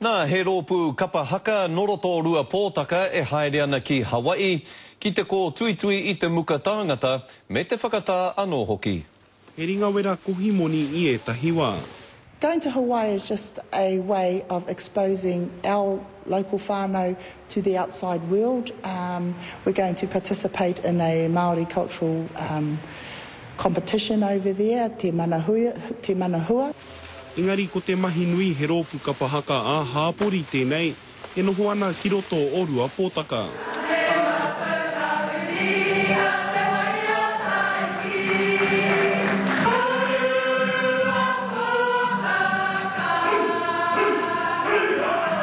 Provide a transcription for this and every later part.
Nā, he rōpū kapa haka nō roto o Ruapōtaka e haere ana ki Hawaii ki te kōtuitui i te muka tāngata me te whakatā anō hoki. He ringawera kohi moni i ētahi wā. Going to Hawaii is just a way of exposing our local whānau to the outside world. Um, we're going to participate in a Māori cultural um, competition over there, Te Mana Huia, Te Mana Hua. Engari ko te mahi nui he rōpū kapa haka ā-hāpori tēnei e noho ana ki roto o Ruapōtaka.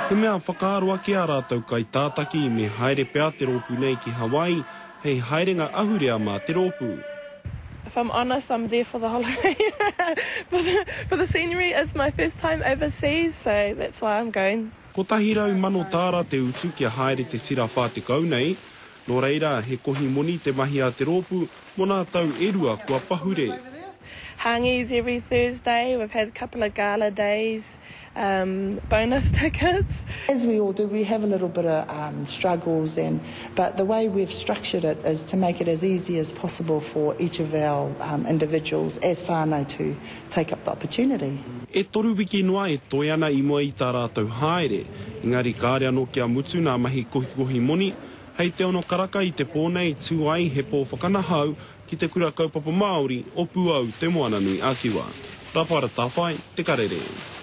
He mea whakaaro ake ā rātou kaitātaki me haere pea te rōpū nei ki Hawaii hei haerenga ahurea mā te rōpū. If I'm honest, I'm there for the holiday, for the, for the scenery. It's my first time overseas, so that's why I'm going. 100,000 tāra te utu kia haere te tira 40 nei, nō reira he kohi moni te mahi a te rōpū mō nā tau e rua kua pahure. Hāngis every Thursday, we've had a couple of gala days, um, bonus tickets. As we all do, we have a little bit of um, struggles, and but the way we've structured it is to make it as easy as possible for each of our um, individuals as whānau to take up the opportunity. E toru wiki noa e toe ana i mua i tā rātou haere, engari kāre anō kia mutu nā mahi kohikohi moni, hei te ono karaka i te pō nei tū ai he pō whakanahau ki Te Kura Kaupapa Māori o Puau Te Moananui-a-Kiwa. Rapara Tawhai, Te Karere.